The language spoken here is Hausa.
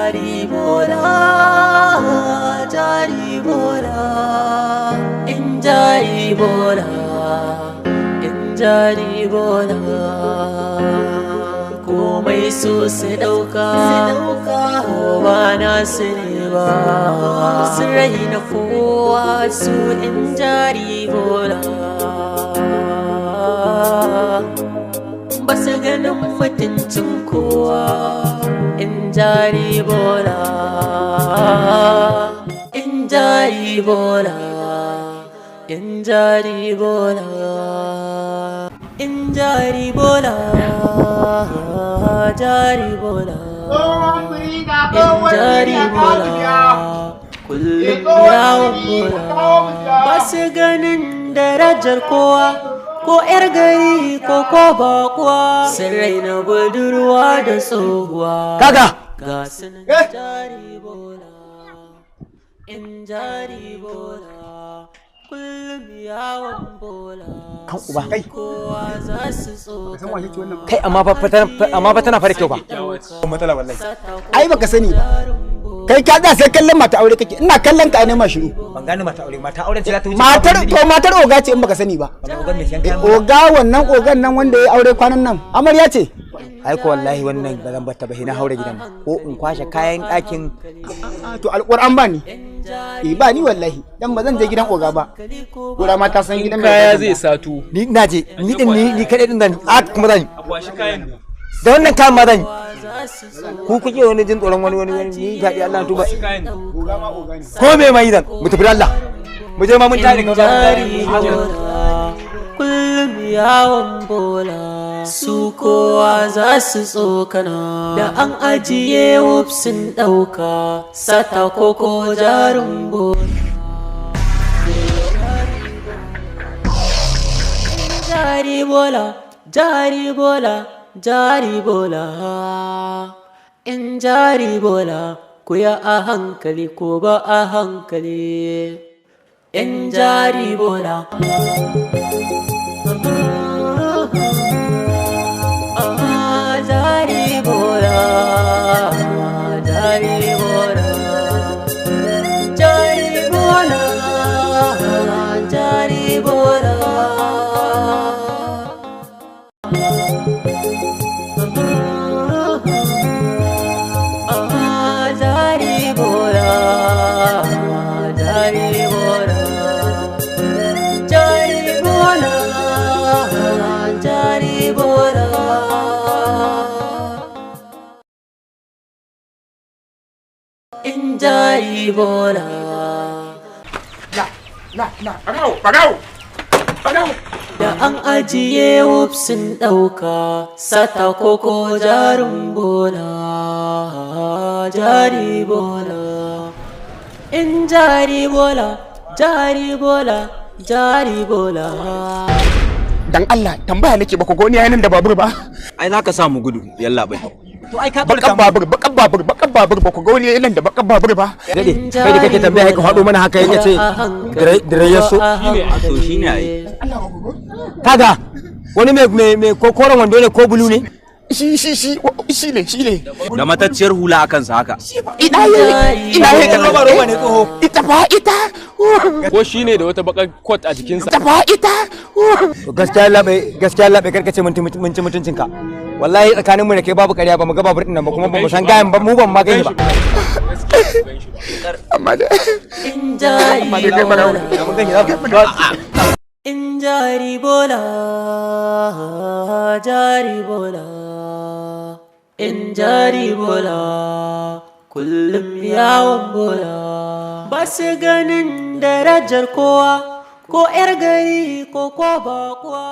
Jari bola, jari bola, in jari bola, in jari bola. Komai su su ɗauka, ko ba na su ne ba, su raina kowa su in jari bola. Ba su ganin mutuncin kowa in jari bola, in jari bola, in jari bola, in jari bola, jari bola, in jari bola, kullum yawon bola, ba su ganin darajar kowa, ko 'yar gari ko ko bakuwa, sun raina budurwa da tsohuwa. Kaga! Ga sunan jari bola, in jari bola, kullum yawon bola. Kan uba. Kai kowa za su tsokana. Kai, amma fa tana fara kyau ba. Matsala wallahi. Ai baka sani ba, kai ka tsaya sai kallon mata aure kake, ina kallon ka ai ma shiru. Ban gane mata aure, mata auren ce za ta wuce. Matar, to matar oga ce in baka sani ba. Wannan ogan mai siyan kayan. Oga, wannan ogan nan wanda ya aure kwanan nan, amarya ce. Ai ko wallahi wannan ba zan batta ba, na haure gidan nan. Ko in kwashe kayan ɗakin. To alƙur'an ba ni, eh ba ni wallahi, dan ba zan je gidan oga ba, kura ma ta san gidan mai kaya gadin zai ba. sato. Ni na je, ni din ni kadai din zan a kuma zan yi. A kwashi kayan. Da wannan kayan ma zan yi. Ku kuke wani jin tsoron wani wani wani, ni gaɗi Allah tuba. Kayan. Oga ma oga ne. Ko me mai zan mu tafi da Allah. Mu je ma mun tare In ka. jari bola, kullum yawon bola, su kowa za su tsokana, da an ajiye wuf sun ɗauka, sata koko jarin bola. Jari bola, jari bola, jari bola, in jari bola, ku ya a hankali ko ba a hankali, in jari bola. Ah, jari bola, jari bola, jari bola, jari bola. Ah, jari bola, jari bola, jari bola, jari bola. In jari bola. Na na na, barawo, barawo, barawo. Da an ajiye wuf sun ɗauka, sata koko jarin bola, jari bola, in jari bola, jari bola, jari bola. Dan Allah tambaya nake, ba ku goni yayin da babur ba? Ai za ka sa mu gudu, yalla bai. To ai ka Bakan babur, bakan babur, bakan babur, ba ku goni yayin da bakan babur ba? Dade kai da kake tambaya ka faɗo mana haka yake ce dire ya so. To shine ai. Allah ba ku goni. Kaga wani mai mai mai ko koren wando ne ko bulu ne? Shi shi shi shi ne, shi ne. Da matacciyar hula akan sa haka. Ina yayi, ina yayi. Roba roba ne tsoho. Ita fa ita. Ko shine da wata bakar coat a jikinsa. Ita fa ita. To gaskiya labai, gaskiya labai, karkace mun mun ci mutuncinka. Wallahi tsakaninmu da kai babu ƙarya, ba mu ga babur din nan ba, kuma ba mu san gayan ba, mu ban ma gani ba. Amma dai In jari amma dai kai barawo. bola, Da mun gani za mu in jari bola, jari bola, in jari bola, kullum yawon bola, ba su ganin darajar kowa, ko 'yar gari ko ko bakuwa.